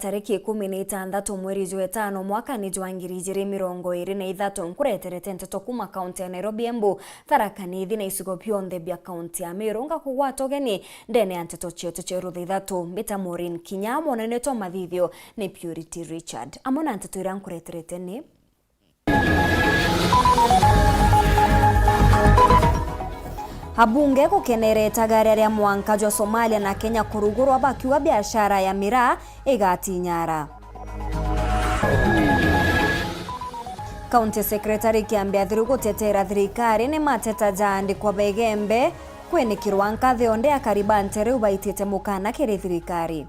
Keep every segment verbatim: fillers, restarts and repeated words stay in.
Tariki ikumi na itantatu mweri jwa itano mwakani jwa ngiri ijiri mirongo iri na ithatu, nkureterete nteto kuma kaunti ya Nairobi, Embu, Tharaka Nithi na icigo bionthe bia kaunti ya Meru. Ngakugwata ugeni ndene ya nteto cietu cia rutha ithatu. Mbita Maureen Kinya, mwonene twa mathithio ni Purity Richard. Amwe na nteto iria nkureterete ni: Abunge gukenera itagaria ria mwanka jwa Somalia na Kenya kurugurwa, bakiuga biashara ya miraa igatinyara. County Secretary Kiambi Athiru gutetera thirikari ni mateta jaandikwa ba Igembe kwinikirwa nkatho onde akari ba ntere u baitite mukana kiri thirikari.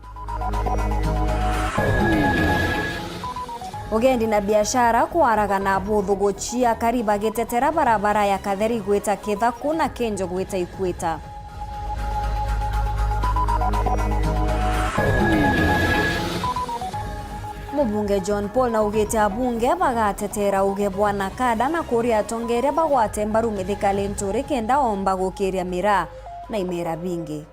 Ugendi na biashara kwaragana buthuguci, akari bagitetera barabara ya Katheri gwita Kithaku na Kinjo gwita Ikwita. Mubunge John Paul naugite abunge bagatetera uge bwa NACADA na kuria atongeria bagwate mbaru Mithika Linturi kenda omba gukiria miraa na imera bingi.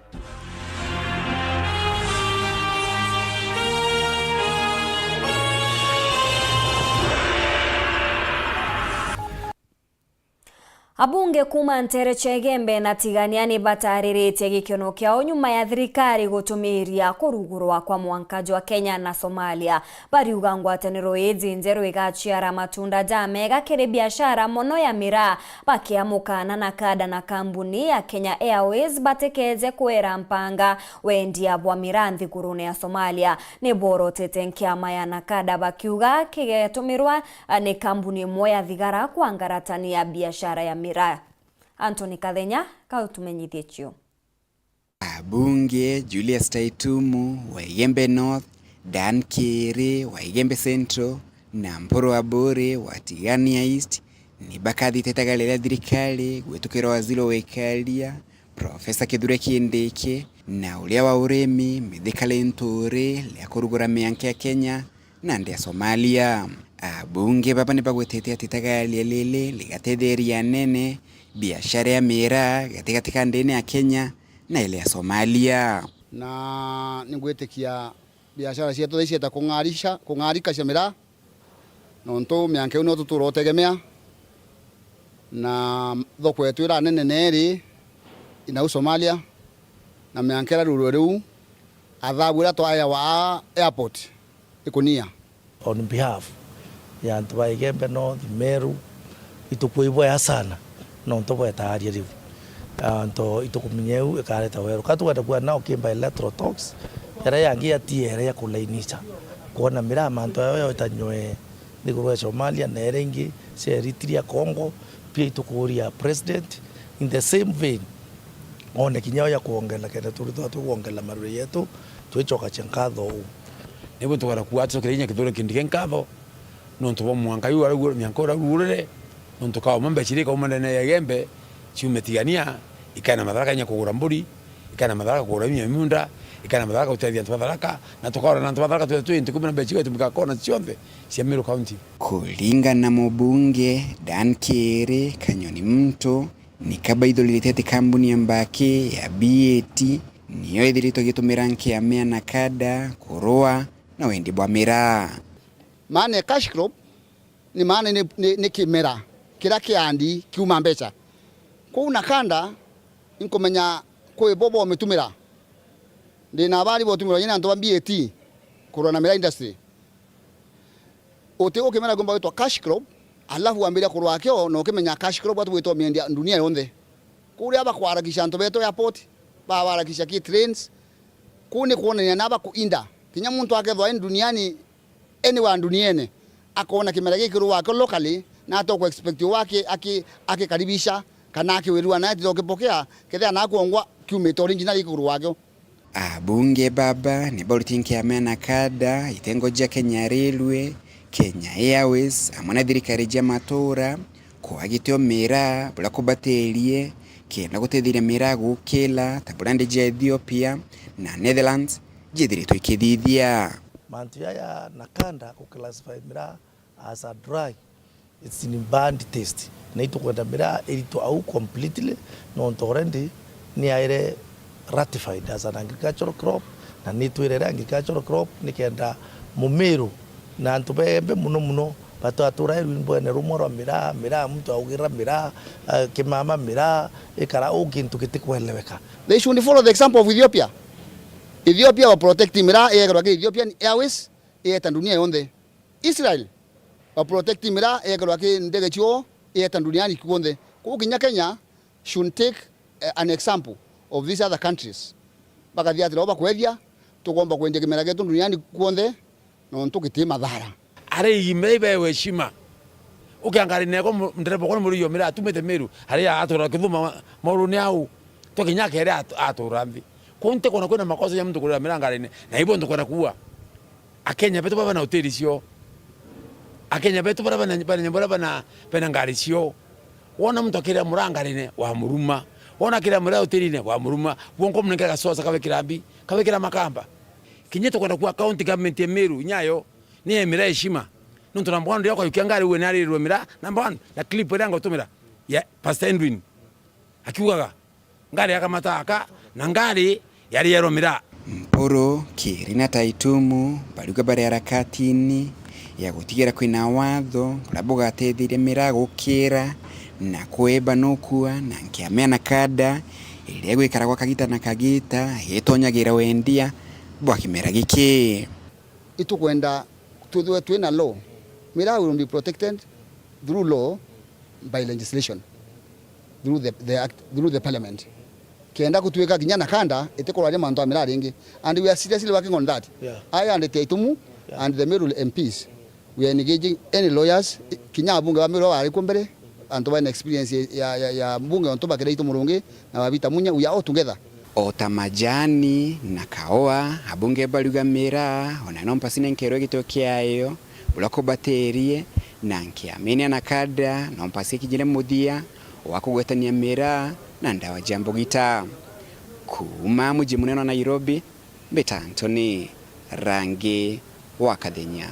Abunge kuuma ntere cia Igembe na Tigania ni batariritie gikeno kiao nyuma ya thirikari gutumiria kurugurwa kwa mwanka jwa Kenya na Somalia. Bariuga ngwataniro iji njeru igaciara matunda jamega kiri biashara mono ya miraa, bakiamukana NACADA na kambuni ya Kenya Airways batikeje kwera mpanga wendia bwa miraa nthigurune ya Somalia. Ni borotete nkiama ya NACADA bakiuga kigetumirwa ni kambuni imwe ya thigara kwangaratania biashara ya miraa. Anthony Kathenya kautumenyithie cio. Abunge Julius Taitumu wa Igembe North, Dan Kiri wa Igembe Central na Mpuru Aburi wa Tigania East ni bakathitetaga riria thirikari gwitukira waziri wa wikaria, Profesa Kithure Kindiki, na uria wa urimi, Mithika Linturi, ria kurugura mianka ya Kenya na nthi ya Somalia. Abunge baba ni bagwetete ati itagaria riri rigatetheria anene biashara ya miraa gatigati ka ndene ya Kenya na ile ya Somalia. Na ningwitikia biashara cietu thaa ici cieta kung'arisha, kung'arika cia miraa, nontu mianka iu nio tutura utegemea, na thoko yetu iria nene neeri inau Somalia, na mianka iria rurwe riu athabu iria twaeawa aa airport ikunia. On behalf ya antu ba Igembe North, Meru, itukwibwea sana nontu bwetaria riu. Antu itukumenya iu ikareta weru. Ka tukwenda kuona nao ki bilateral talks, iria yangi ya tiere ya kulainisha. Kuona miraa mantu ayo yo itanywe nthiguru ya Somalia na iria ingi cia Eritrea, Congo, pia itukuria president in the same vein. One kinya ya kuongela kenda turi twa tukuongela marure yetu, twicokacia nkatho uu. Nibu tukwenda kuuga tucokere inya Kithure Kindiki nkatho, nontu bwa mwanka iu araugu-, mianka uria arugurire, nontu kauma mbeca iria ikauma ndene ya Igembe, ciume Tigania, ikae na Matharaka inya kugura mburi, ikae na Matharaka kugura inya miunda, ikae na Matharaka gutethia antu ba Tharaka, na tukaona na antu ba Tharaka twi, twi into ikumi na mbeca iu itumika kona cionthe cia Meru County. Kuringana na mubunge Dan Kiri, Kanyoni Muntu, Ni kabaithurite ati kambuni ya mbaki ya B A T niyo ithiritwe igitumira nkiama ya NACADA kurua na wendi bwa miraa. Maana ya cash crop ni maana ni, ni, ni kimera kiria kiandi kiuma mbeca. Kuu NACADA inkumenya kwi bo bomitumira. Ndi na abari botumirwa inya ni antu ba B A T kurua na miraa industry. Uti ukimera kiumba gwitwa cash crop, alafu wambiria kurua kio na ukimenya cash crop atu gwitwa miendia dunia yonthe. Kuria bakwarakisha antu betu airport, babarakisha ki trains. Kuu ni kwonania na bakuinda. Kinya muntu akethwa e duniani, anywhere duniene, akona kimera giki rua kio locally, na atoku expect wake aki-, akikaribisha, kana akiwirua na atithokipokea, kethira na kuongwa kiumite original giki rua kio. Abunge baba ni baurite nkiama ya NACADA, itengo jia Kenya Railway, Kenya Airways, amwe na thirikari jia matura, kwagitio miraa buria kubaterie, kenda gutetheria miraa gukila, ta buria nthi jia Ethiopia na Netherlands jithiritwe ikithithia. Mantu jaya NACADA ku classify miraa as a dry, it's in bad taste. Na itukwenda miraa iritwe au completely, nontu already ni yaire ratified as an agricultural crop, Na nitwirire agricultural crop nikenda Mumiru na antu ba Embe muno muno batwatura rwimboene rumwe rwa miraa, miraa, muntu augira miraa, eh, kimama miraa, ikara uu kintu gitikweleweka. They should follow the example of Ethiopia. Ethiopia wa protect miraa, iyekerwa ki Ethiopian Airways, iyeta dunia yonthe. Israel wa protect miraa, iyekerwa ki ndege cio, iyeta duniani kuonthe. Kuu kinya Kenya should take, eh, an example of these other countries. Bakathia atira bakwethia, tukomba kwendia kimera gietu duniani kuonthe, nontu giti mathara. Ari igimera ibewe heshima. Ukiangaria neko mu-, ndereba kwa muri yo miraa atumite Meru, ari atura kithuma mauruni au. Tukinya kere at-, atura nthi. Kunte kona kwina makosa ya muntu kurira miraa ngarine, na ibo ntukwenda kuua. Akenya betu baba na hoteli cio. Akenya betu bara bana, bana, bara bana, bena ngari cio. Wona muntu akirira muraa ngarine, wamuruma. Wona akirira muraa hotelini, wamuruma. Bwonko mnenge gasosa kabe kirambi, kabe kira makamba. Kinya tukwenda kuwa county government ya Meru, nyayo, ni ya miraa heshima. Nontu number one, ndio kwa yukia ngari uwe ni arirwe miraa, number one, na clip iria ngotumira, ya Pastor Edwin. Akiugaga, ngari yakamata aka, na ngari yari yerwa miraa. Mpuru, Kiri na Taitumu bariuga bari harakatini ya gutigira kwina watho buria bugateithiria miraa gukira na kwimba nukua na nkiama ya NACADA iria igwikara gwa kagita na kagita igitonyagira wendia bwa kimera giki. Itukwenda twithwe twina law. Miraa will be protected through law by legislation, through the, the act, through the parliament. Kenda gutwika kinya NACADA itikurwaria mantu ya miraa ringi. And we are seriously working on that. Yeah. I and Taitumu, yeah, and the Meru M Ps, we are engaging any lawyers, kinya abunge ba Meru bari kuo mbere, antu bena experience ya, ya, ya mbunge ontu bakira itu Murungi na Wabita Munya, we are all together. O ta majani na kaua, abunge bariuga miraa, ona no mpasi nenkerwe gitio kiayo, buria kubatirie, na nkiamini ya NACADA, no mpasi ikinyire muthia wa kugwetania miraa na ndawa cia mbugita. Kuuma muji munene wa Nairobi, mbita Anthony Rangi wa Kathenya.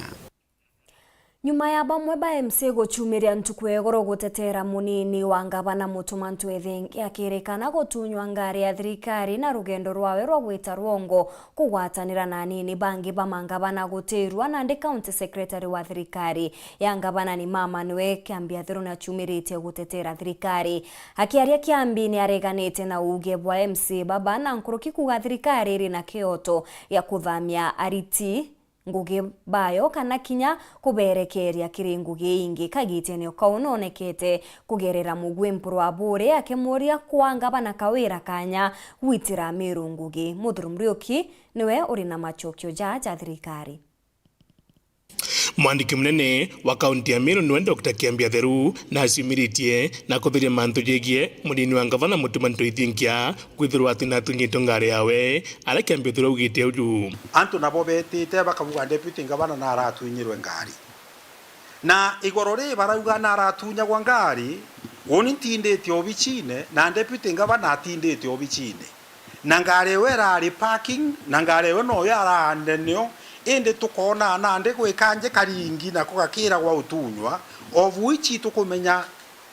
Nyuma ya bamwe ba M C A gucumiria ntuku ya igoro gutetera munini wa ngavana Mutuma Ntwethingi akirikana gutunywa ngari ya thirikari na rugendo rwawe rwa gwita rwongo kugwatanira na anini bangi ba mangavana gutirua nandi county secretary wa thirikari ya ngavana ni Mama niwe Kiambi Athiru ni acumiritie gutetera thirikari. Akiaria Kiambi ni areganite na uuge bwa M C A baba na nkuruki kuuga thirikari iri na kioto gia kuthamia ariti ngugi bayo kana kinya kuberekeria kiri ngugi ingi. Kagitene o kau noonekete kugerera Mugwi Mpuru Aburi akimuria kwa ngavana Kawira kanya gwitira Miru ngugi. Muthuri Muriuki niwe uri na macokio jaa ja thirikari. Mwandiki munene wa kaunti ya Meru niwe Doctor Kiambi Atheru na acumiritie na kuthiria mantu jegie munini wa ngavana Mutuma Ntwethingi kwithirwa ati natunyitwe ngari yawe, aria Kiambi Atheru augite uju. Antu nabo betite bakabuga deputy ngavana na aratunyirwe ngari. Na igoro ri barauga na aratunyagwa ngari, uni ntindite obicine na deputy ngavana atindite obicine. Na ngari ewe irari parking, na ngari ewe noyo araande nio, indi tukoonaa nandi gwikanje karingi nako gakiragwa utunywa, of which tukumenya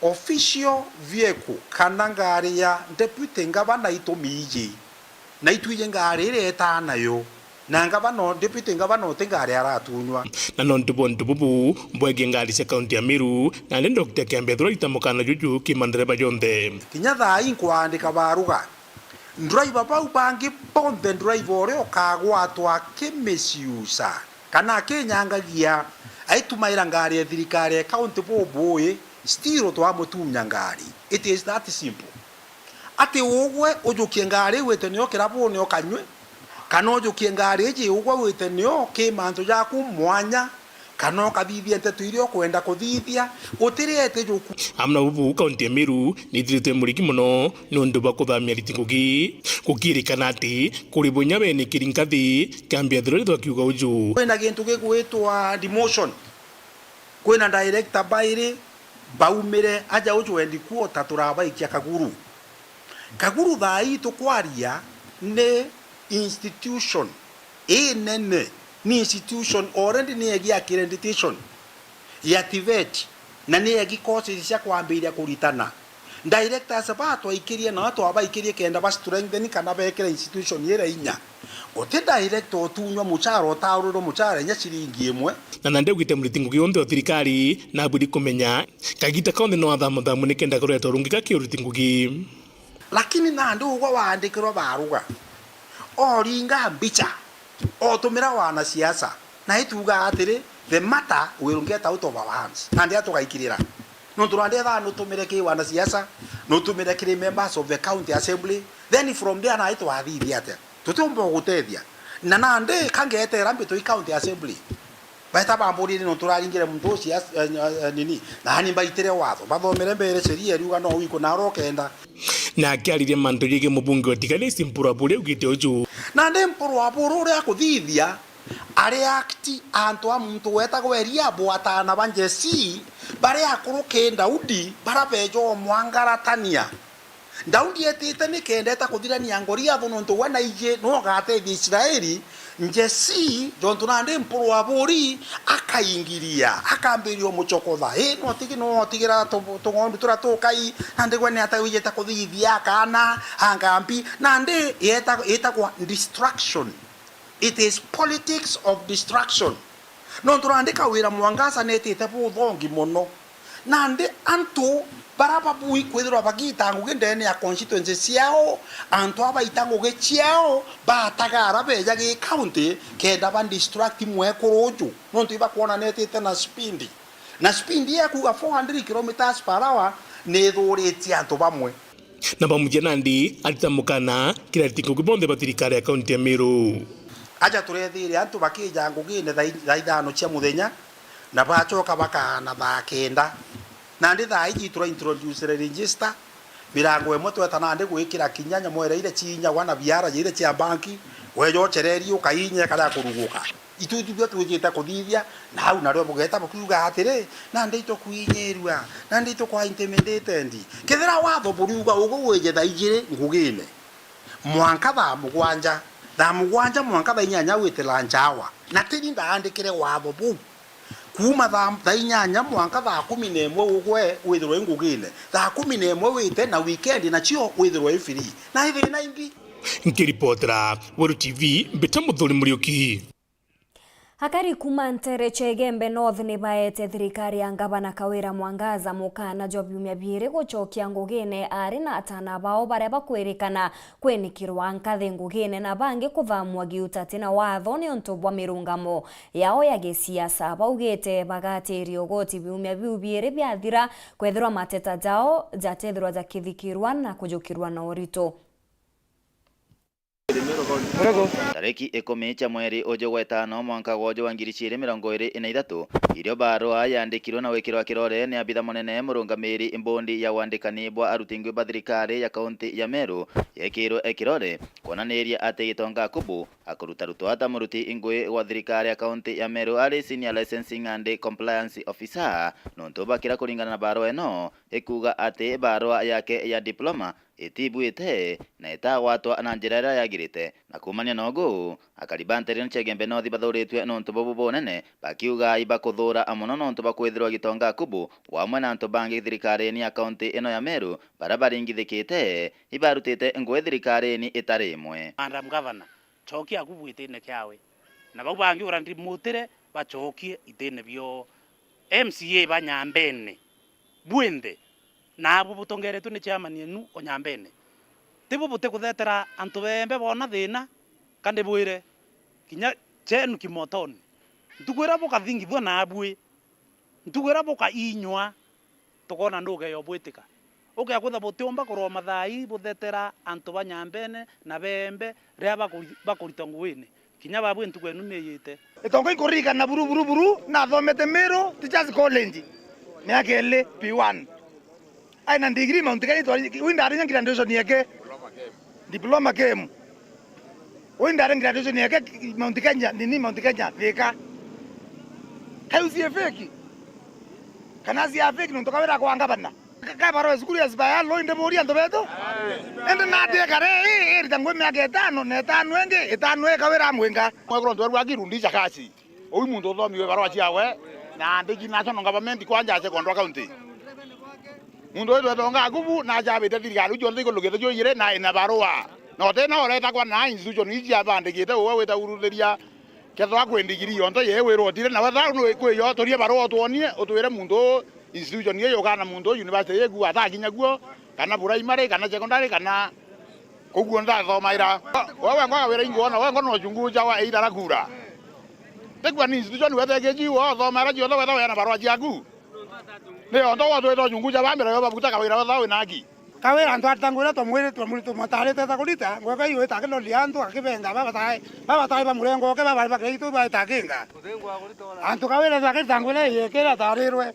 official vehicle kana ngari ya deputy ngavana itumiji, na itwiji ngari iria etaa nayo, na ngavana, deputy ngavana uti ngari aratunywa. Na nontu bwa untu bubu bwegie ngari cia kaunti ya Meru, nandi Doctor Kiambi Atheru arita mukana juju ki mandereba jonthe. Kinya thaa ii nkwaandika baruga, driver bau bangi bonthe, driver uria ukagwatwa akimisiusa kana akinyangagia aitumaira ngari ya thirikari ya county bubui, still twamutunya ngari. It is that simple. Ati ugwe ujukie ngari wite nio kirabuni ukanywe, kana ujukie ngari iji ugwe wite nio ki mantu jaku mwanya, kana ukathithia nteto iria ukwenda kuthithia, utiriete juku. Amwe na bubu, kaunti ya Meru nithiritwe muriki mono niuntu bwa kuthamia ariti ngugi, gukirikana ati kuri bunya benikiri nkathi Kiambi Atheru arithwa akiuga uju. Kwina gintu gigwitwa demotion. Kwina director bairi baumire aja uju wendi kuota turabaikia Kaguru. Kaguru thaa ii tukwaria ni institution inene, ni institution already ni egi accreditation ya TVET, na ni egi courses cia kwambiria kuritana. Directors ba twaikirie nao twabaikirie kenda ba strengthen kana bekire institution ira inya. Guti director utunywa muchara utaurirwe muchara inya ciringi imwe. Na nandi augite muriti ngugi onthe o thirikari nabwiri kumenya kagita konthe no athamuthamu nikenda kuretwa rungi ka ki uriti ngugi. Lakini nandi ugwe waandikirwa baruga, oringa mbicha, otumira wanasiasa, na ituuga atiri, the matter will get out of our hands. Nandi atugaikirira. Nontu nandi ethaa nutumire ki wanasiasa, nutumire kiri members of the county assembly, then from there nai twathithia atia? Tutiumba gugutethia. Na nandi kangetera mbitu i county assembly. Baita bamburirie nontu uraringire muntu ucio as-, eh, eh, nini, nani mbaitire watho. Bathomere mbere sheria iriuga no wikwe na urokenda. Na akiariria mantu jegii mubunge wa Tigania East Mpuru Aburi augite uju. Nandi Mpuru Aburi uria akuthithia, areact antu a muntu wetagwa Eliabu, atana ba Jesse, baria akuru ki Daudi, baria beeja umwangaratania. Daudi eetite nikenda eeta kuthirania Goliathu, nontu we naiji niwe ugateethia Israeli. Jesse, jontu nandi Mpuru Aburi, akaingiria, akambiria umuchokotha. Ii, no tigi-, no tigira tu-, tung'ondu turia tukai, nandi gwe ni ata wijite kuthithia akaana, a ngambi? Nandi yeeta-, itagwa destruction. It is politics of destruction. Nontu nandi Kawira Mwangaza neetite buthongi mono. Nandi antu baria babui kwithirwa bagiita ngugi ndeene ya constituency ciao, antu aa baita ngugi ciao, baataga ara beeja gi county kenda ba distract mwekuru uju, nontu ibakwona neetite na speed. Na speed ya kuuga four hundred kilometres per hour ni ithuuritie antu bamwe. Na bamuthia nandi arita mukana kiri ariti ngugi bonthe ba thirikari ya kaunti ya Meru. Aja tureethire antu bakiija ngugine thaa i-, thaa ithano cia muthenya, na bacoka bakaana thaa kenda. Nandi thaa iji tura introduce register, mirango imwe tweta nandi gwikira kinya nyamwera iria ciinyagwa na biara iria cia banki, weja ucereri ukainya ikaria kuruguka. Itu tibio twijite kuthithia, na au nario bugeeta bukiuga atiri, "Nandi itukuinyirua, nandi itukwa intimidated." Kethira watho buriuga ugu wije thaa ijiri ngugine, mwanka thaa mugwanja, thaa mugwanja mwanka thaa inyanya wite lunch hour, na tini ndaandikire watho buu. Kuuma thaa, thaa inyanya mwanka thaa kumi na imwe ugwe withirwe i ngugine, thaa kumi na imwe wite na weekend nacio withirwe i free. Na i thina imbi? Nkiripotera Weru T V, mbita Muthuri Muriuki. Akari kuuma nteere cia Igembe North ni baete thirikari ya Ngavana Kawira Mwangaza mukaana jwa biumia biiri gucokia ngugine aari na ataana bao baria bakwirikana kwinikirwa nkathi ngugine na bangi kuthamua giutati na watho niuntu bwa mirungamo yao ya gisiasa. Baugite bagatiiria ugoti biumia biu biiri biathira, kwethirwa mateta jao jatethirwa jakithikirwa na kujukirwa na urito. Tariki ikumi cia mweri uju gwa itano mwanka gwa uju wa ngiri ciiri mirongo iri na ithatu, irio barua yaandikirwe na gwikirwa kirore ni abitha munene murungamiri mbondi ya wandikani bwa aruti ngui ba thirikari ya kaunti ya Meru, yekirwe kirore kwonaniria ati Gitonga Akubu akurutarutwa ta muruti ngui wa thirikari ya kaunti ya Meru ari Senior Licensing and Compliance Officer, nontu bakira kuringana na barua ino ikuuga ati barua yake ya diploma itibuite na itagwatwa na njira iria yagirite. Na kuumania na ugu, akari ba nteere ino cia Igembe North bathuritue nontu bubu bunene, bakiuga ibakuthuura mono nontu bwa kwithirwa Gitonga Akubu wamwe na antu bangi thirikarini ya kaunti ino ya Meru baria baringithikite ibarutite ngui thirikarini itari imwe. Madam Governor, cokia Akubu gitine kiawe, na bau bangi ura ndimutire bacokie itine bio. M C A ba Nyambene bwinthe, naabu butongeretwe ni chairman yenu o Nyambene, tibu butikuthetera antu beembe boona thiina, ka ndibwire kinya chenu kimotoni? Ntuku iria bukathingithua naabui, ntuku iria bukainywa, tukoona ndugeyo bwitika. Ukea kwitha butiumba kurwa mathaai buthetera antu ba Nyambene na beembe riria bakuri-, bakurita nguine. Kinya babu ntuku enu ni iyite. Itongo inkuririkana buru, buru, buru, nathomete Meru Teachers College, miaka iri, P one. Ai na degree Mount Kenya, itwari-, wi ndari nya graduation yake. Diploma kemu. Wi ndari graduation yake Mount Kenya, nini Mount Kenya, Thika. Kai ucie fake? Kana cia fake nontu Kawira kwa ngavana? Ka-, ka barua cukuru ya Spayalo, indi buria antu betu? Indi nati ekare ii, irita ngui miaka itano na itano ingi, itano ika wira amwinga. Mwekuru ntu erua akirundisha kaci. Uu muntu uthomiwe barua ciawe, na andiki National Government kwanja a Secondary County. Muntu uyu twetonga Akubu, na acabite thirikari, uu cionthe ikulukite ciujire, na ina barua. Na utina uretagwa na institution iji abandikite uwe wita uruthiria, kethwa kwi ndigiri yonthe yee wirwa utire, na wethira ni kwiyo turie barua utwonie, utwire muntu uu institution ii yukana muntu uu university iku atakinya kuo, kana primary, kana secondary, kana kuu kuo ndathomaira. We wengwa wira inguona, wengwa no uchunguza wa either kura. Tikwa ni institution wethekiji, we uthomaira ciothe, wetha weana barua ciaku. Ni yonthe wotwite uchunguza ba mbere, yo babuta kawira wetha wina haki. Kawira antu atangwira twamwiri, twamwiri, tumataarite ta kurita, ngweka iyo itakindoria antu akibenga, babatai, babatai ba murengo uke, babari bakira itu baitakinga. Antu kawira twakirita ngwira iyo ikira taarirwe.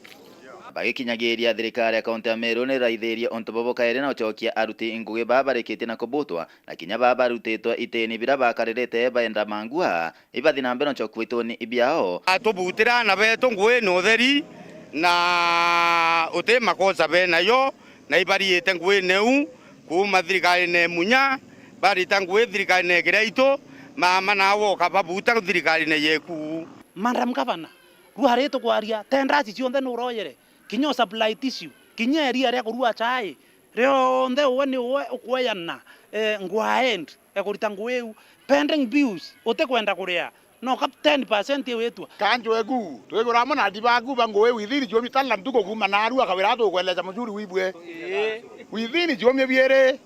Bagikinyagiria thirikari ya kaunti ya Meru ni raithirie untu bubu kairi na ucokia aruti ngugi baa barikitie na kubutwa, na kinya baa barutitwe itini bira bakaririte baenda mangua, ibathi na mbere na ucokia ituni biao. Atubutira ana betu ngugi ni utheri, na uti makosa benayo, na ibariite nguine u kuuma thirikarine munya, barita ngugi thirikarine kiraitu, mama nawe ukababuta thirikarine yeku. Madam Governor, rwari tukwaria, tenders cionthe nuroyere, kinya u supply tissue, kinya iria ria kurua chai, rionthe uwe ni uwe ukweyana, eh, ngwa end ya kurita ngugi iu. Pending bills utikwenda kuria, no ka ten percent iu itwa. Kanjwe ku, twigura amo na andi baku ba ngugi within ciumi tala ntuku kuuma naarua kawira tukweleja mucuri wibwe. Within ciumi biiri.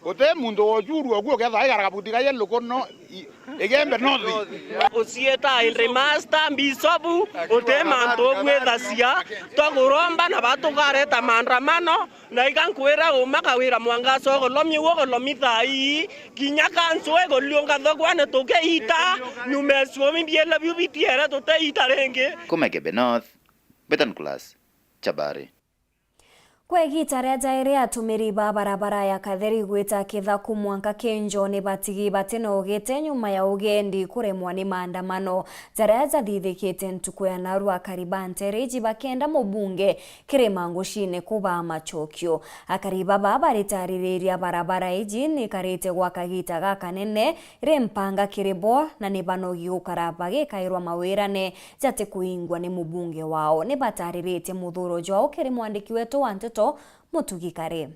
Uti muntu wocurua uguo ukethwa igara kabuti ka yellow kono i-, Igembe North. Uciita headmaster, bishop, uti mantu ugwithacia, twakuromba na batukareta maandamano, na iga nkwira uma kawira mwangaca ugolomi uguo ugolomi thaa ii, kinya kancu iguriunga thogwa ni tukiita, nyuma ya ciumi biele biu bitiere tutiita ringi. Kuma Igembe North, Betan Class, Chabari. Kwa igiita ria jairi, atumiri ba barabara ya Katheri gwita Kithaku mwanka Kinjo ni batigi batinogete nyuma ya ugendi kuremwa ni maandamano jaria jathithikite ntuku ya narua. Akari ba nteere iji bakenda mubunge Kirima Ngucine kubaa macokio. Akari baba baritaririria barabara iji nikarite gwa kagiita gakanene, ri mpanga kiri bo, na ni banogi gukara bagikairwa mawirane jatikuingwa ni mubunge wao. Ni batariritie muthuro jwao kiri mwandiki wetu wa nteto, Mutugi Kari.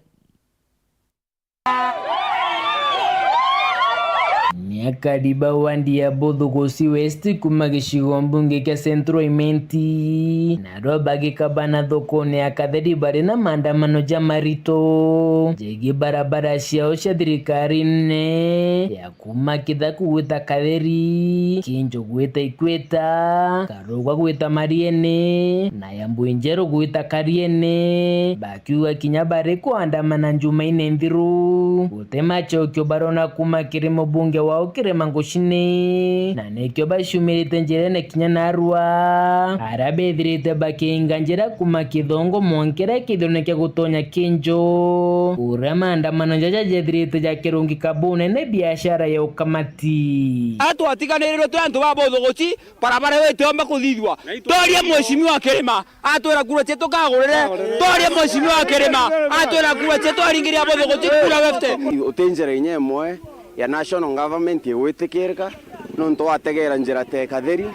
Ni akari ba wandi ya Buthuguci West kuma gicigo mbunge kia Central Imenti, narua bagikabana thokone ya Katheri bari na maandamano ja marito jegii barabara ciao cia thirikari nene ya kuma Kithaku gwita Katheri, Kinjo gwita Ikweta, Karugwa gwita Mariene, na ya Mbwinjeru gwita Kariene, bakiuga kinya bari kuandamana Njumaine nthiru, guti macokio barona kuma kiri mubunge wao Kirima Ngucine, na nikio baciumirite njirene kinya narua, aria bethirite bakiinga njira kuma Kithongo mwankira kithirone kia gutonya Kinjo, uria maandamano jaja jethirite ja kirungi kabunene biashara ya ukamati. Aa twatiganirirwe twi antu ba Buthuguci, barabara iyo itiomba kuthithua. Tooria Mheshimiwa Kirima, atwira kura cietu kagurire. Tooria Mheshimiwa Kirima, atwira kura cietu aringiria Buthuguci kura fifty. Uti njira inya imwe ya national government igwitikirika, nontu wategera njira ta Katheri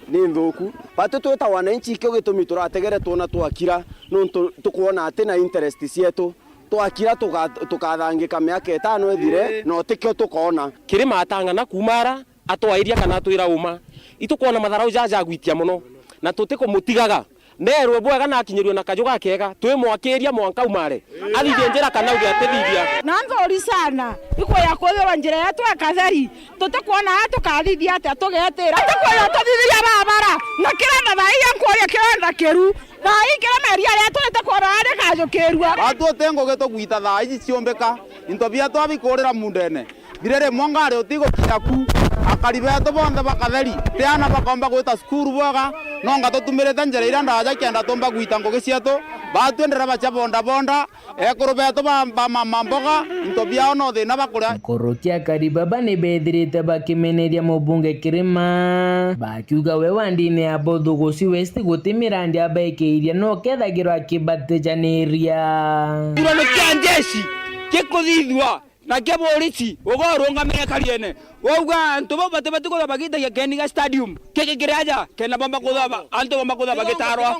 ni nthuku. Batu twita wananchi, ikio gitumi turategere twona twakira, nontu tukwona ati na interest cietu. Twakira tuka-, tukathangika miaka itano ithire, na utikio tukoona. Kirima atang'ana kuuma ara, atwairia kana atwira uma. Itukwona matharau jaja jagwitia mono, na tutikumutigaga. Neerwe bwega na akinyirue na kaju gakega, twimwakiria mwanka aumare. Athithie njira kana auge atithithia. Na nthuri sana, ikwija kwithirwa njira yetu ikatheri. Tutikwona aa tukathithia atia tugetira. Tukwija tuthithiria barabara, na kiranda thaa ii nkuria kiranda kiru. Thaa ii kiranda iria rietu ritikwona aa rikajukirua. Batu uti ngugi tugwita thaa iji ciumbika, into bietu abikurira mundene. Birere mwa ngari utigukinya ku. Akari betu bonthe ba Katheri, ti ana bakomba gwita cukuru bwega, nonga tutumirite njira iria ndaja kenda tumba gwita ngugi cietu. Batu ndereba cia bodaboda, ekuru betu ba, ba mama mboga, into biao no thina bakuria. Nkuruki akari baba ni bethirite bakimeneria mubunge Kirima, bakiuga we wandine ya Buthuguci West guti mirandi abekiirie, no kethagirwa akibatijaniria. Githurano kia njeshi gikuthithua. Na kia borisi, uga urungamire Kariene, Wauga antu bau batibati kwithirwa bagitagia keni ga stadium. Kiki kiri aja, kena bomba kwithirwa ba-, antu bomba kwithirwa bagitarwa.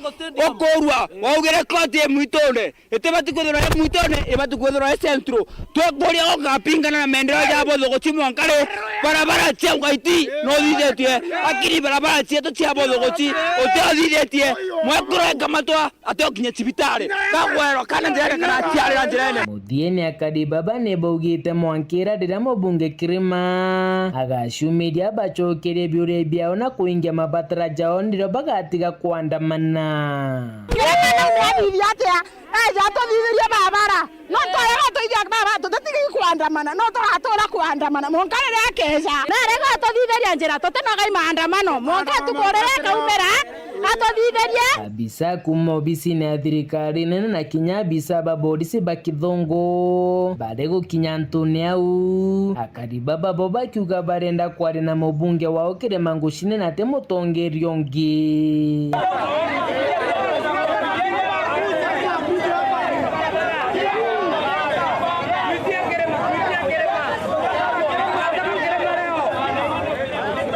Ukurua, waugire koti i mwitune. Itibati kwithirwa i mwitune, ibati kwithirwa i central. Twikuria gukapingana na maendeleo ja bothogoci mwanka ri? Barabara cia Ugaiti no thithitie, lakini barabara cietu cia bothogoci utiothithitie. Mwekuru ekamatwa, ati ukinye cibitari. Kagwerwa kana njira kana aciarira njirene. Muthiene, akari baba ni baugite mwankira riria mubunge Kirima agacumiria bacokerie biuria biao na kuingia mabatara jao, nirio bagatiga kwandamana. Kirima ni athithia atia? Eja atuthithirie barabara. No twarega tuthithia barabara, tutitigi kwandamana. No turatura kwandamana. Mwanka riria akeja. Narega atuthithirie njira, tutinogai maandamano. Mwanka tukurega kaumira. Atuthithirie. Abisa kuma obisine ya thirikari nene na kinya abisa ba borisi ba Kithungu bari gukinya antune au. Akari baba bo bakiuga barenda kwaria na mubunge wao Kirima Ngucine na ati mutongeria ungi.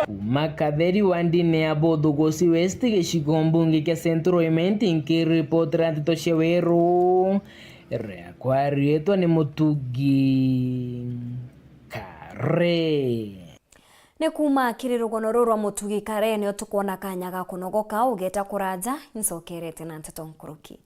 Kuma Katheri wa ndini ya Bothogosi West, gicigo mbunge kia Central Imenti, nkiripotera nteto cia weru. Riakwa riitwa ni Mutugi Kare. Ni kuma kiri rugono ruru rwa Mutugi Kare nio tukwona kanya ga kunogoka ugeta kuraja, incokerete na nteto nkuruki.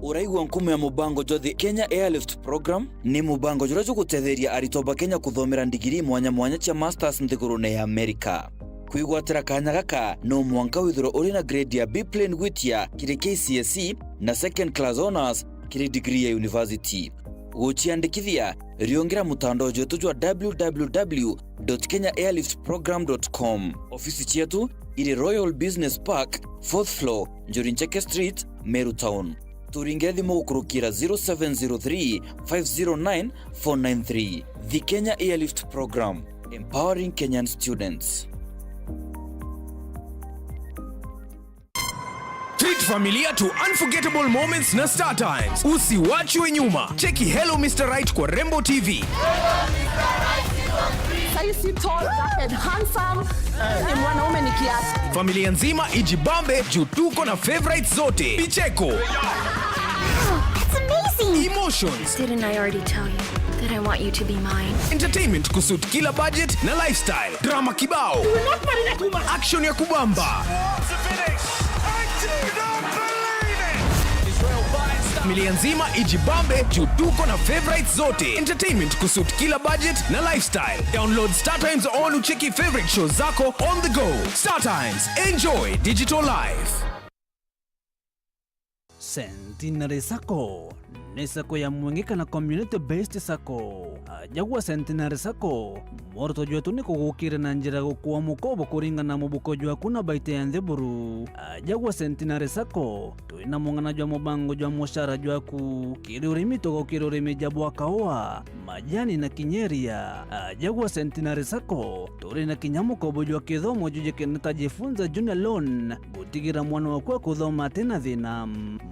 Uraigua nkumo ya mubango jwa The Kenya Airlift Program? Ni mubango juria jugutetheria aritwa ba Kenya kuthomera ndigiri mwanya mwanya cia masters nthigurune ya Amerika. Kwigwatira kanya gaka, no mwanka withirwe uri na grade ya B plain gwitia kiri K C S E na second class honours kiri degree ya university. Guciandikithia, riungira mutandao jwetu jwa w w w dot kenya airlift program dot com. Ofisi cietu iri Royal Business Park, fourth floor, Njuri Ncheke Street, Meru Town. Turingire thimu gukurukira zero seven zero three, five zero nine, four nine three. The Kenya Airlift Program, empowering Kenyan students. Treat familia to unforgettable moments na Star Times. Usiwachwe nyuma. Cheki Hello Mister Right kwa Rembo T V. Saisi tall, dark and handsome. Ni mwanaume ni kiasi. Familia nzima ijibambe juu tuko na favorites zote. Vicheko. It's amazing. Emotions. Didn't I already tell you that I want you to be mine? Entertainment kusuit kila budget na lifestyle. Drama kibao. Action ya kubamba. Familia nzima ijibambe juu tuko na favorites zote. Entertainment kusuit kila budget na lifestyle. Download Star Times on ucheki favorite shows zako on the go. Star Times, enjoy digital life. Centenary Sacco ni sacco ya mwengi kana community based sacco. Aja gwa Centenary Sacco, mworoto jwetu ni kugukira na njira ya gukua mukobo kuringana na mubuko jwaku na baita ya nthi buru. Aja gwa Centenary Sacco, twina mung'ana jwa mubango jwa mucara jwaku. Kiri urimi, tugukira urimi ja bwa kaua, majani na kinya iria. Aja gwa Centenary Sacco, turi na kinya mukobo jwa kithomo jujikene ta Jifunza Junior Loan, gutigira mwana waku akuthoma atina thina.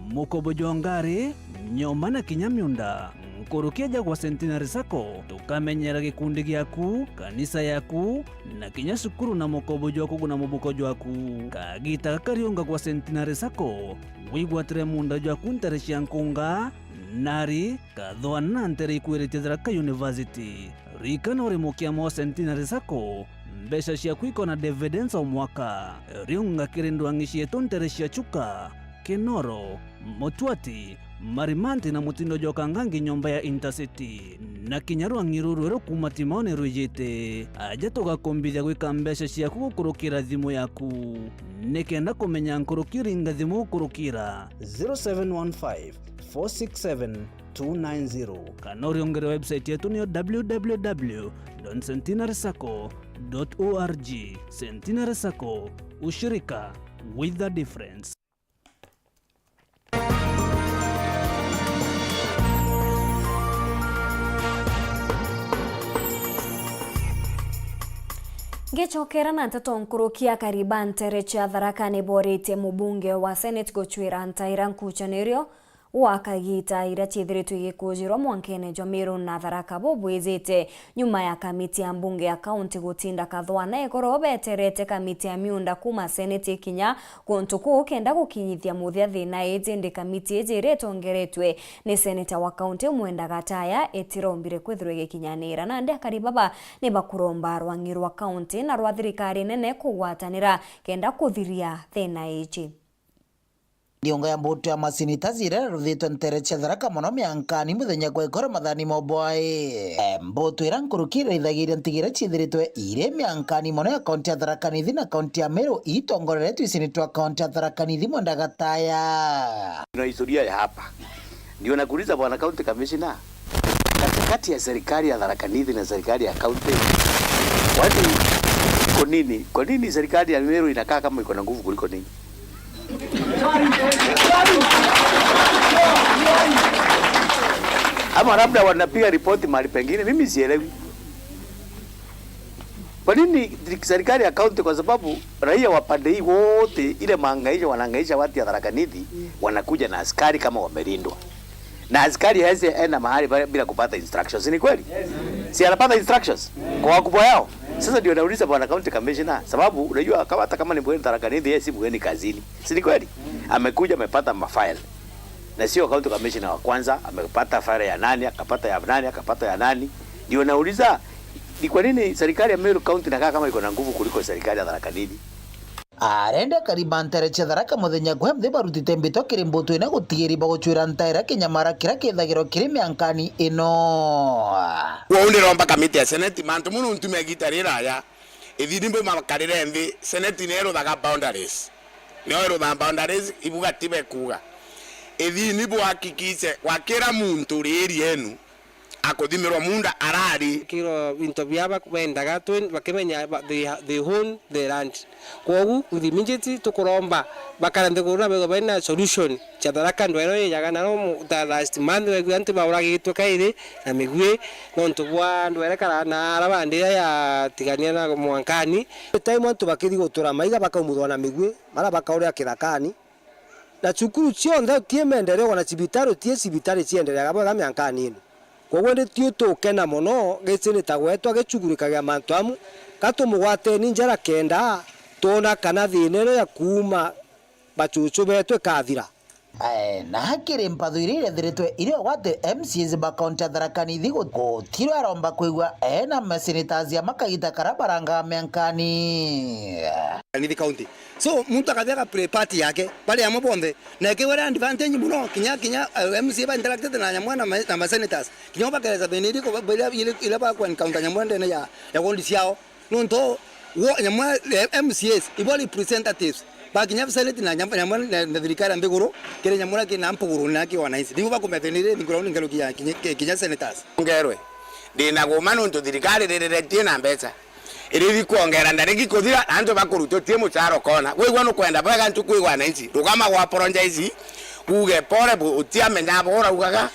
Mukobo jwa ngari, nyomba na kinya miunda. Nkuruki aja gwa Centenary Sacco, tukamenyera gikundi giaku, kanisa yaku, na kinya cukuru na mukobo jwa kuguna mubuko jwaku. Kagita gaka riunga gwa Centenary Sacco, wigwatire muunda jwaku ntere cia nkunga, nari, kathwana na ntere ikwiritie Tharaka University. Ririkana uri mukiama wa Centenary Sacco, mbeca ciaku ikona dividends o mwaka. Riunga kiri ndwang'i cietu ntere cia Chuka, Kinoro, Mutwati, Marimanti na mutindo jwa Kangangi nyomba ya Intercity. Na kinya rwang'i ruru rweru kuuma Timaone rwijite. Aja tugakumbithia gwika mbeca ciaku gukurukira thimu yaku. Nikenda kumenya nkuruki ringa thimu gukurukira zero seven one five, four six seven, two nine zero. Kana uriungire website yetu niyo w w w dot centenary sacco dot org. Centenary Sacco, ushirika with a difference. Ngicokera na nteto nkuruki, akari ba ntere cia Tharaka ni boritie mubunge wa Senate gucwira ntaira nkuchanirio wa kagiita iria ciithiritwe igikujirwa mwankene jwa Meru na Tharaka bubwijite nyuma ya kamiti ya mbunge ya kaunti gutinda kathwana igoro beterete kamiti ya miunda kuuma Senate ikinya kuntu kuu kenda gukinyithia muthia thina iji. Indi kamiti iji iria itongeretwe ni seneta wa kaunti Mwenda Gataya itirombire kwithirwa igikinyanira. Nandi akari baba ni bakuromba rwang'i rwa kaunti na rwa thirikari nene kugwatanira kenda kuthiria thina iji. Ndiunga ya mbutu ya masinitazi iria iruthitwe ntere cia Tharaka mono miankani muthenya gwa ikoro mathani mobwae. E, mbutu iria nkuruki iraithagiria ntigire ciithiritwe iri miankani mono ya kaunti ya Tharaka Nithi na kaunti ya Meru itongoreretwe isinitwa kaunti ya Tharaka Nithi Mwenda Gataya. Kuna historia ya hapa. Ndio nakuuliza Bwana County Commissioner, katikati ya serikali ya Tharaka Nithi na serikali ya county, kwani iko nini? Kwa nini serikali ya Meru inakaa kama iko na nguvu kuliko ninyi? Ama labda wanapiga ripoti mahali pengine, mimi sielewi. Kwa nini serikali ya county? Kwa sababu raia wa pande hii wote, ile mahangaisho wanahangaisha watu ya Tharaka Nithi, wanakuja na askari kama wamelindwa. Na askari hawezi enda mahali ba-, bila kupata instructions. Ni kweli? Si anapata instructions kwa wakubwa yao? Sasa ndio nauliza Bwana County Commissioner, sababu unajua kama, hata kama ni mgeni Tharaka Nithi, yeye si mgeni kazini. Si ni kweli? Amekuja, amepata mafile. Na sio county commissioner wa kwanza, amepata file ya nani, akapata ya nani, akapata ya nani. Ndio nauliza, ni kwa nini serikali ya Meru County inakaa kama iko na nguvu kuliko serikali ya Tharaka Nithi? Arenda akari ba ntere cia Tharaka muthenya gwa mthi barutite mbitwa kiri mbutu ina gutigiri bagucwira ntaira kinyamara kiria kithagirwa kiri miankani ino. Kwou ndiromba kamiti ya seneti, mantu muno ntume igita riraya, ithini bwimakarire nthi, seneti nio iruthaga boundaries. Nio iruthaga boundaries, ibuga tibe kuuga. Ithini buhakikiche gwa kira muntu ri area enu akuthimirwa munda arari. Kiro into bia bak-, bendaga twen-, bakimenya ba-, they ha-, they own the land. Kwogu, with immediate tukuromba bakare nthiguru na bethwe bena solution cia Tharaka ndwere ijaga, na no mu-, ta last month wegua antu bauragitwe kairi na migui nontu bwa ndwere kara na ara bandi ya tigania na mwankani. Time antu bakithi gutura maiga bakaumuthwa na migui, mara bakaurira kithakani. Na cukuru cionthe ti maendeleo, ona cibitari ti cibitari ciendeleaga bwega miankani ino. Kwoguo indi tiu tukena mono, gicini ta gwetwa gicugurikagia mantu amu, ka tumugwateni njara kenda twona kana thina ino ya kuuma bacucu betu ikathira. Ae, na hakiri mpatho iria irethiritwe iri ogwati M C As ba kaunti ya Tharaka Nithi gu-, gutirwe aromba kwigua, e, na masenetazi ama kagita kara barangaga miankani. Nithi County. So, muntu akathi aga play part yake, bari amwe bonthe. Na ikiwa ri advantage mono, kinya, kinya, eh, M C A ba interacted na nyamwe na ma-, na ma senators. Kinya bakereza thina iri ku-, ira, ira, ira bakwa encounter nyamwe ndene ya, ya ward ciao. Nontu, wo, nyamwe, eh, M C As, ibo representatives. Bakinya senate na nyamwe, nyamwe na, na thirikari ya nthiguru, kiri nyamwe na kina mpuguru na ki wananchi. Nibo bakumenya thina iri, ni ground ngeruki ya kinya, ki-, kinya senators. Ngerwe, ndina guma nontu thirikari ririretie na mbeca. Iriri kwongera ndariki kuthira, na antu bakurutwa utie mucara ukona. Wigua nukwenda bwega ntuku igwa na ici. Rugama gwa apologize, uge pole bu-, utiamenya abo uraugaga.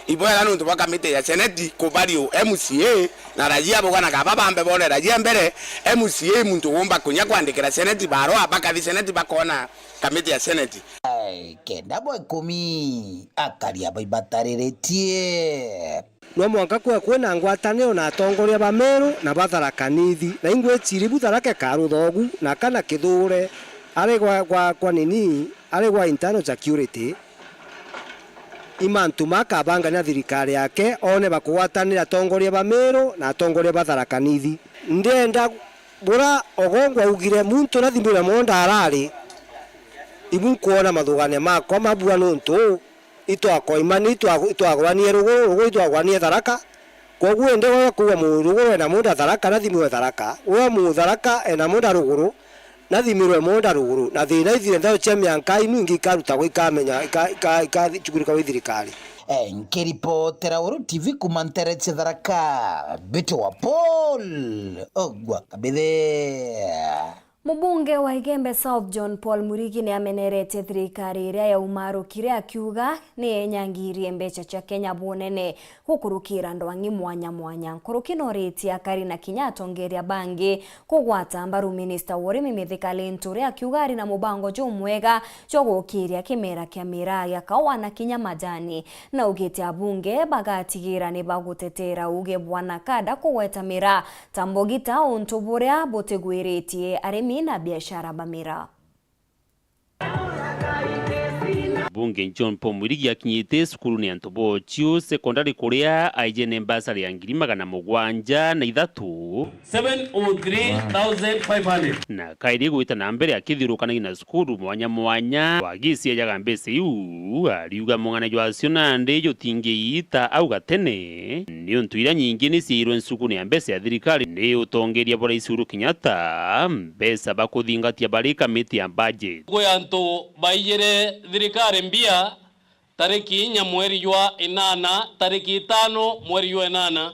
Ibwega nuntu bwa kamiti ya seneti kubari u M C A na rajia bugana kaba bambe bone rajia mbere M C A muntu wumba kunya kwandikira seneti barua, bakathi seneti bakona kamiti ya seneti. Ai, kenda bwa ikumi, akaria baibatariritie. No mwanka kwe kwina ngwataniro na atongoria ba Meru na ba Tharaka Nithi, na ingwiciri bu Tharaka ikarutha ugu, na kana Kithure ari gwa, gwa, kwa nini, ari gwa internal security, i mantu makabangania na thirikari yake, one bakugwatanira atongoria ba Meru na atongoria ba Tharaka Nithi. Ndienda bura Ogongwa augire muntu nathimirwe mondo arari, ibu nkwona mathugania makwa mabua nontu itwakoimani, itwa-, itwaguranie ruguru, ruguru itwaguranie Tharaka. Kwoguo indi gwe kuuga mu-, ruguru ena munda Tharaka, na thimu e Tharaka. Gwe mu Tharaka ena munda ruguru, na thimirwe munda ruguru. Na thina ithire nthao cia mianka inu ingi ikarutagwo ikamenya, ika-, ika-, ikachukurika gwi thirikari. Eh, nkiripotera Uru T V kuma ntere cia Tharaka, Mbiti wa Paul Ogwa Kabithe. Mubunge wa Igembe South John Paul Murigi ni ameneretie thirikari iria yaumarukire akiuga ni yenyangirie mbeca cia Kenya bunene gukurukira ndwang'i mwanya mwanya. Nkuruki noritie akari na kinya atongeria bangi kugwata mbaru minista wa urimi Mithika Linturi akiuga ari na mubango jumwega jwa gukiria kimera kia miraa ya kaua na kinya majani. Na augite abunge bagatigira ni bagutetera uuge bwa NACADA kugweta miraa ta mbogita untu buria butigwiritie arimi na biashara ba miraa. Bunge John Paul Mwirigi akinyite cukuru ni antu ba Ochiu sekondari kuria aijene mbasari ya ngiri magana mugwanja na ithatu. Seven oh three thousand five hundred. Na kairi gwita na mbere akithiurukanagia na cukuru mwanya mwanya, wagiciajaga mbeca iu, ariuga mung'ana jwacio nandi jutingiita au gatene, niuntu iria nyingi ni ciairwe nsuku ni ya mbeca ya thirikari ni utongeria bwa Rais Uhuru Kenyatta, mbeca bakuthingatia bari kamiti ya budget. Kwi antu baiyire thirikari mbia tariki inya mweri jwa inana, tariki itano mweri jwa inana,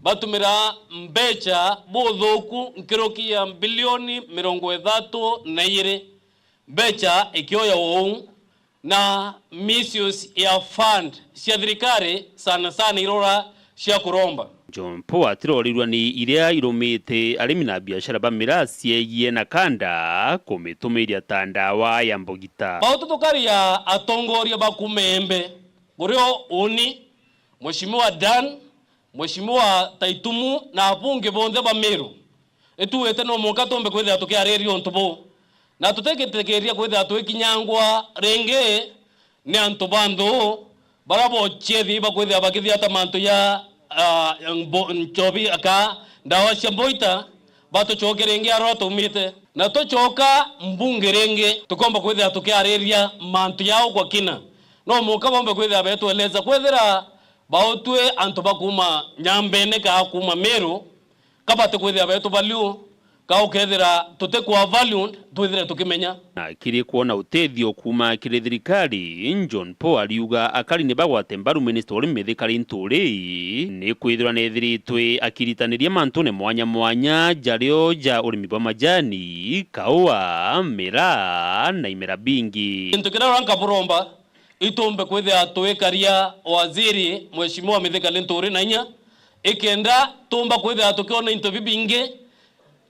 batumira mbeca buthuku nkuruki ya mbilioni mirongo ithatu na igiri, mbeca ikioya uu, na misuse ya fund cia thirikari, sana sana irora cia kuromba. John Paul atirorirua ni iria irumite arimi na biashara ba miraa ciegie NACADA kumitumiria ta ndawa ya mbogita. Bautu tukaria atongoria ba kuuma Embe, kurio uni, Mheshimiwa Dan, Mheshimiwa Taitumu na abunge bonthe ba Meru, ituite no mwanka tumbe kwithira tukiariria untu buu, na tutigitikiria kwithira twikinyangwa ringi ni antu ba nthuu baria bochiethi bakwithira bakithiata mantu ja, ah, mbo-, nchobi aka ndawa cia mboita, batucoke ringi aria tumite, na tucoka mbunge ringi tukomba kwithira tukiariria mantu jau kwa kina. No mwanka bombe kwithira betweleza kwithira bautwi antu ba kuuma Nyambene kaa kuuma Meru, ka bati kwithira betu value, ka ukethira tutikwa valued, twithire tukimenya. Na kiri kwona utethio kuuma kiri thirikari, John Paul ariuga akari ni bagwate mbaru minista urimi Mithika Linturi, ni kwithirwa nethiritwe akiritaniria mantune mwanya mwanya jario ja urimi bwa majani, kaua, miraa na imera bingi. Gintu kiria uria nkaburomba, itumbe kwithira twikaria waziri Mheshimiwa Mithika Linturi na inya, ikenda tumba kwithira tukiona into bibingi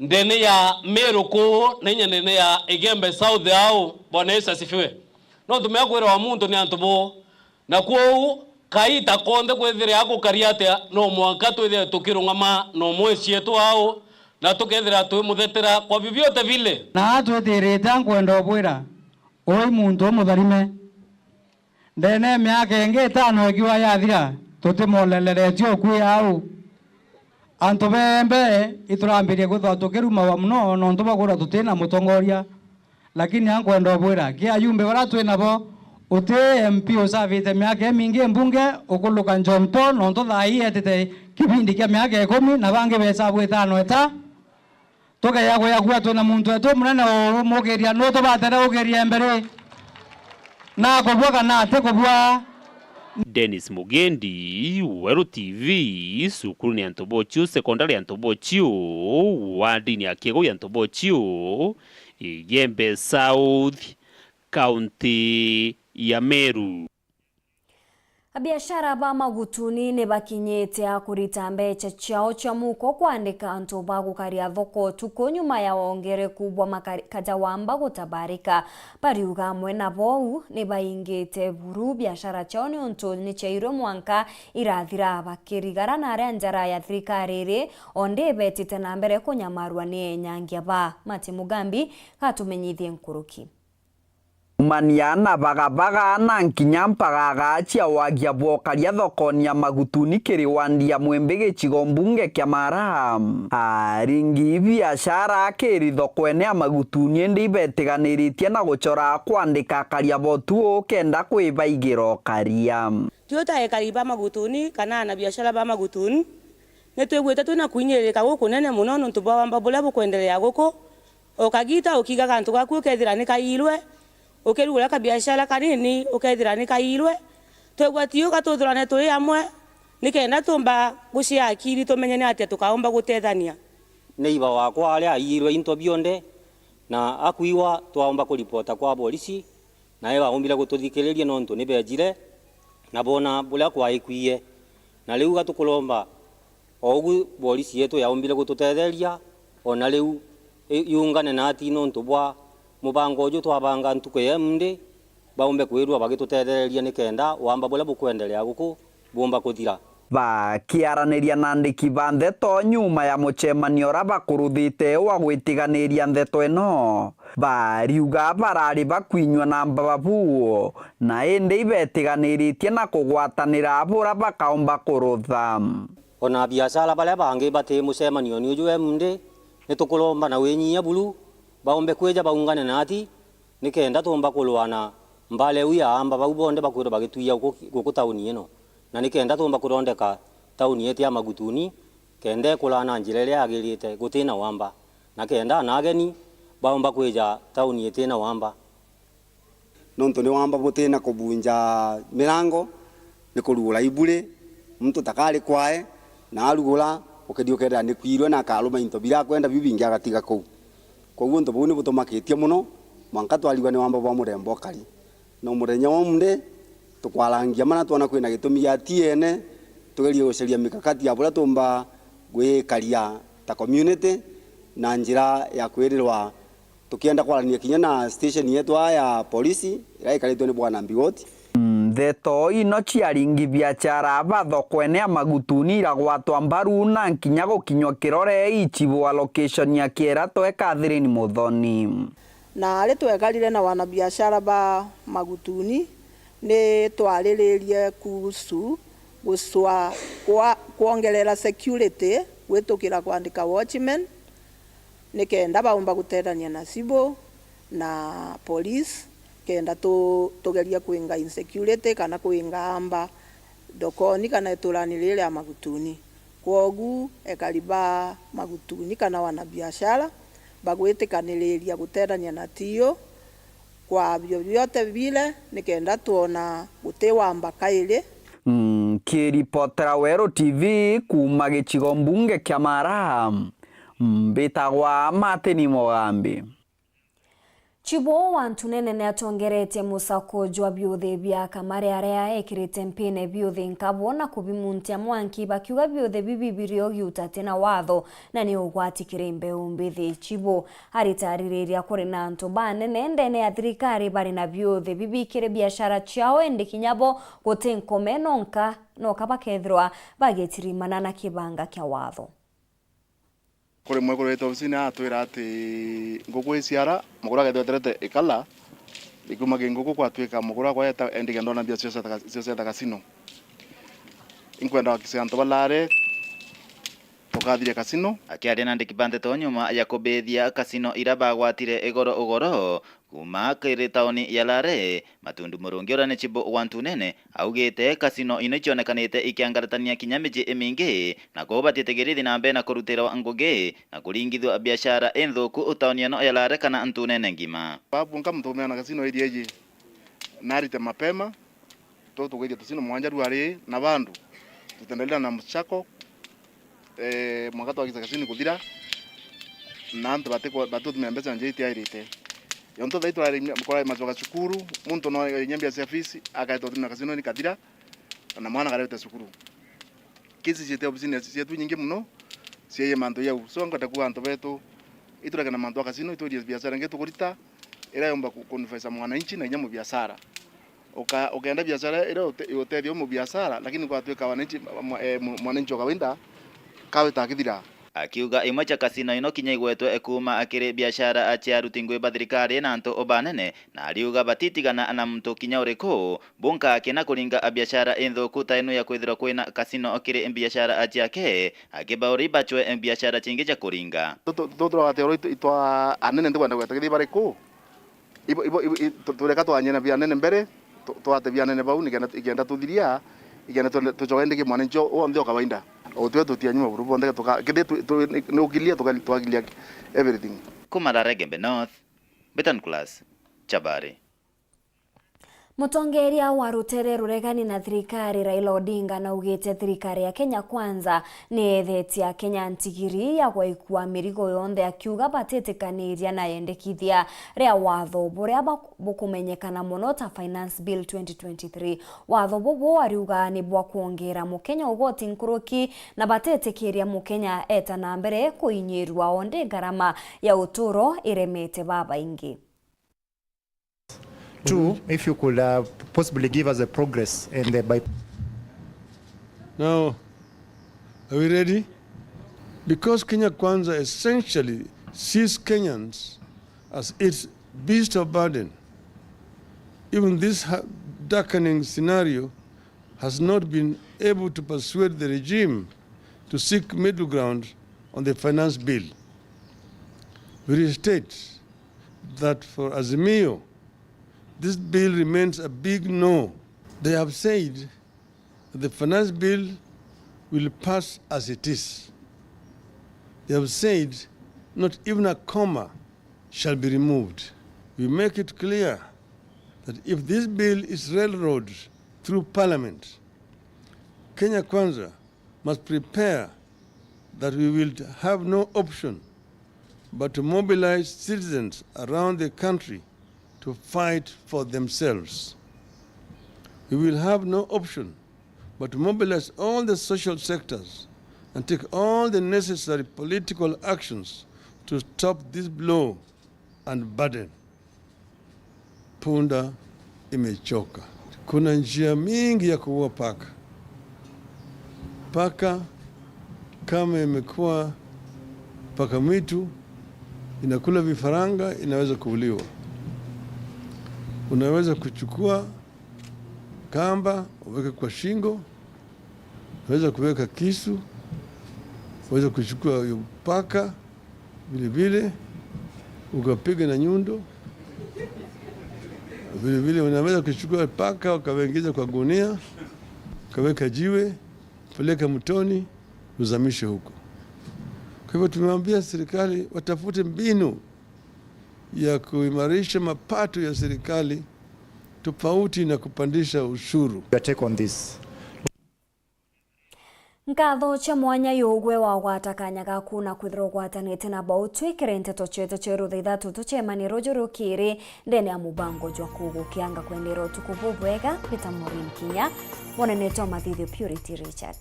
ndene ya Meru kuu na inya ndene ya Igembe South au. Bwana Yesu asifiwe. No tumea kwira wa muntu ni antu buu, na kwou kaita konthe kwithira agukaria atia, no mwanka twithire tukirungama na umwe cietu au, na tukethira twimuthetera kwa vyovyote vile. Na atwitirite ankwenda ubwira, ui muntu umutharime. Ndene ya miaka ingi itano ikiwa yathira, tutimoleleretie ukui au. Antu bembe iturambirie kwithwa tukirumawa mono nontu bwa kwithwa tutina mutongoria. Lakini ankwenda ubwira, ki ayumbe baria twi nabo, uti M P usavite miaka imingi mbunge ukuluka John Paul, nontu thaa ii etite kibindi kia miaka ikumi na bangi besabu itano eta. Tukeya kuya kuwa twina muntu wetu munene uu mukiria, nu tubatera ukiria mbere? Na kubua kana ati kubua? Dennis Mugendi, Weru T V, cukuru ni antu bochiu, sekondari antu bochiu, wardini ya Kiegou ya antu bochiu, Igembe South, kaunti ya Meru. Abiashara ba Magutuni ni bakinyite a kurita mbecha ciao cia muko kwandika antu ba gukaria thoko utuku nyuma ya wongereku bwa makari-, kaja wa mba gutabarika. Bariuga amwe na bou ni baingite buru biashara ciao niuntu ni ciairwe mwanka irathira bakirigara na aria njara ya thirikari iri, ondi ibetite na mbere kunyamarua ni enyangia ba. Mati Mugambi gatumenyithie nkuruki. Kumania na Bagabaga na nkinya mpagaga cia wagia bwokaria thokoni ya Magutuni kiri wandi ya Mwimbi gicigo mbunge kia Mara. Aringi biashara akiri thokone ya Magutuni indi ibetiganiritie na gucora kwandika akaria botu kenda kwibaigira ukaria. Tio ta ekari ba Magutuni kana ana biashara ba Magutuni, ni twiguite twina kwinyiririka gukunene mono nontu bwa wamba buria bukwenderea guku. O kagita ukiiga gantu gaku ukethira ni kairwe, ukirugura kabiashara kanini ukethira ni kairwe. Twigua tiuga tuthurane turi amwe, nikenda tumba gucia akiri tumenye ni atia tukaumba gutethania. Neighbor wakwa aria airwe into bionde, Na akwiwa twaomba kuripota kwa borisi, nae baombire gututhikiriria nontu ni beejire na boona buria kwaikwie. Na riu gatukuromba o ugu borisi yetu yaombire gututetheria, o na riu i-, iungane nati nontu bwa mubango uju twabanga ntuku ya Monday, baumbe kwirwa bagitutethereria nikenda wamba buria bukwenderea guku buumba kuthira. Bakiaraniria na andiki ba ndeto nyuma ya mucemanio uria bakuruthite wa gwitiganiria ndeto ino, bariuga barari bakwinyua na mbababu, na indi ibetiganiritie na kugwatanira buria bakaumba kurutha. Ona biashara baria bangi bati mucemanioni uju e Monday, ni tukuromba na winyia buru baumbe kwija baungane nati, nikenda tuumba kurwana mbara iu ya amba bau bonthe bakwirwa bagitwia guku, guku tauni ino, na nikenda tuumba kuthondeka tauni yetu ya Magutuni, kenda ikura na njira iria yagirite gutina wamba, na kenda ana ageni baumba kwija tauni itina wamba. Nontu ni wamba butina kubunja mirango, ni kurugura iburi, muntu takari kwae, na arugura, ukethi ukethira ni kwirwe na akaruma into biria akwenda biu bingi agatiga kuu. Koguo untu buu ni butumakitie mono, mwanka twarigwa ni wamba bwa murembo ukari. Na muthenya wa Monday, tukwarangia mana twona kwina gitumi gia tiene, tugerie gucaria mikakati ya buria tuumba gwikaria ta community na njira ya kwirirwa tukienda kwarania kinya na station yetu aa ya polisi, iria ikaritwe ni Bwana Mbiwoti. Ndeto ino cia aringi biachara ba thokone ya Magutuni iragwatwa mbaru na nkinya gukinywa kirore ichibu wa location ya Kiera twe Catherine Muthoni. Na ari twekarire na wanabiashara ba Magutuni, ni twariririe kuhusu gucwa kwa kwongerera security gwitukira kwandika watchman, nikenda baumba gutethania na civil na police, kenda tu-, tugeria kwinga insecurity kana kwinga amba thokoni kana iturani riri ria Magutuni. Kwogu ekari ba Magutuni kana wanabiashara bagwitikaniriria gutethania na tiyo kwa vyovyote vile, nikenda twona guti wamba kairi. Nkiripotera Weru T V kuuma gicigo mbunge kia Mara, mbitagwa Martin Mugambi. Chibo wa Ntunene niatongeretie musako jwa biuthi bia Kamare aria ekirite mpine biuthi nkabo na kubimuntia mwanki, bakiuga biuthi bibi biri o giuta ti na watho na ni ugwati kiri mbeu mbithi. Chibo aritaririria kuri na antu banene ndene ya thirikari bari na biuthi bibi kiri biashara ciao, indi kinya bo guti nkome nonka, noka bakethirwa bagitirimana na kibanga kia watho. Kuri mwekuru wetu obisini atwira ati nguku iciara, mukuru akethirwa eterete ikala, ikiuma ki nguku kwatwika mukuru akwa eta endi kenda ona mbia cio cia ta-, cio cia ta kasino. Inkwenda wakise antu balare, tukathiria kasino. Akiaria na andiki ba ndeto nyuma ya kubithia kasino ira bagwatire igoro ugoro, kuuma kiri tauni ya Lare, Matundu Murungi uria ni chibu wa Ntunene augite kasino ino icionekanite ikiangaratania kinya miji imingi, na kwou batitigiri ithi na mbere na kurutirwa ngugi na kuringithua biashara inthuku tauni ino ya Lare kana Ntunene ngima. Babu nka muntu umeana kasino area iji, narite mapema, tu tugwithia tusino mwanja rwari na bandu, tutendelea na mchako, eh, mwaka twagica kasini kuthira, na antu bati-, batutumira mbeca nja itiairite. Yontu thai turari, kurari macoka cukuru, muntu no inya mbia cia fees, akaeta utumira kasino ni kathira, na mwana akarete cukuru. Kesi ciete obisini cietu nyingi muno, ciaie mantu yau. So, nkwenda kuuga antu betu, itureke na mantu a kasino, itwirie biashara ingi tukurita, iria yomba ku-, kunufaisha mwananchi na inya mubiashara. Uka-, ukeenda biashara iria ute-, iutethia u mubiashara, lakini kwatwika wananchi, mwa-, eh, mu-, mwananchi wa kawaida kawita akithira. Akiuga imwe cia kasino ino kinya igwetwe kuuma akiri biashara cia aruti ngui ba thirikari na antu banene, na ariuga batitigana na muntu kinya uriku, bunka akina kuringa biashara inthuku ta ino ya kwithirwa kwina kasino kiri biashara ciake, akibauri bacwe biashara cingi cia kuringa. Tu-, tu-, tu-, turagatira uru itwa anene ntikwenda gweta kithi bariku. Ibo, ibo, ibo, i-, tu-, tureka twanyie na bianene mbere, tu-, twate bianene bau, nikenda, ikenda tuthiria, ikenda twende, tucoke indi ki mwananchi o-, onthe o kawaida. O twe tutianyuma buru, bonthe tuka-, kindi tu-, tu-, ni, ni ukilia, tuka-, twakilia everything. Kuma Rarege Mbe North, Betan Class, Chabari. Mutongeria wa rutere ruregani na thirikari Raila Odinga naugite thirikari ya Kenya Kwanza ni eethetie Akenya ntigiri ya gwaikua mirigo yonthe, akiuga batitikaniria na yendekithia ria watho buria bak-, bukumenyekana mono ta Finance Bill twenty twenty-three. Watho bubu ariuga ni bwa kwongera Mukenya ugoti nkuruki na batetikiria Mukenya eta na mbere kuinyirua, onde ngarama ya uturo iremete babaingi. Two, if you could, uh, possibly give us a progress and the by- Now, are we ready? Because Kenya Kwanza essentially sees Kenyans as its beast of burden, even this ha-, darkening scenario has not been able to persuade the regime to seek middle ground on the finance bill. We restate that for Azimio, this bill remains a big no. They have said that the finance bill will pass as it is. They have said not even a comma shall be removed. We make it clear that if this bill is railroaded through Parliament, Kenya Kwanza must prepare that we will have no option but to mobilize citizens around the country to fight for themselves. We will have no option but to mobilize all the social sectors and take all the necessary political actions to stop this blow and burden. Punda imechoka. Kuna njia mingi ya kuua paka. Paka kama imekuwa paka mwitu, inakula vifaranga, inaweza kuuliwa. Unaweza kuchukua kamba, uweke kwa shingo, unaweza kuweka kisu, unaweza kuchukua hiyo paka, vile vile, ukapiga na nyundo. Vile vile, unaweza kuchukua paka, ukawaingiza kwa gunia, ukaweka jiwe, peleka mtoni, uzamishe huko. Kwa hivyo, tumewaambia serikali watafute mbinu ya kuimarisha mapato ya serikali tofauti na kupandisha ushuru. Your take on this? Nkatho cia mwanya yugwe wagwata kanya gaku na kwithirwa ugwatanite na bau twikire nteto cietu cia rutha ithatu tucemanie ruju rukiri ndene ya mubango jwa kugukianga kwendera utuku bubwega. Peter Morin Kinya, wonanetwe mathithio Purity Richard.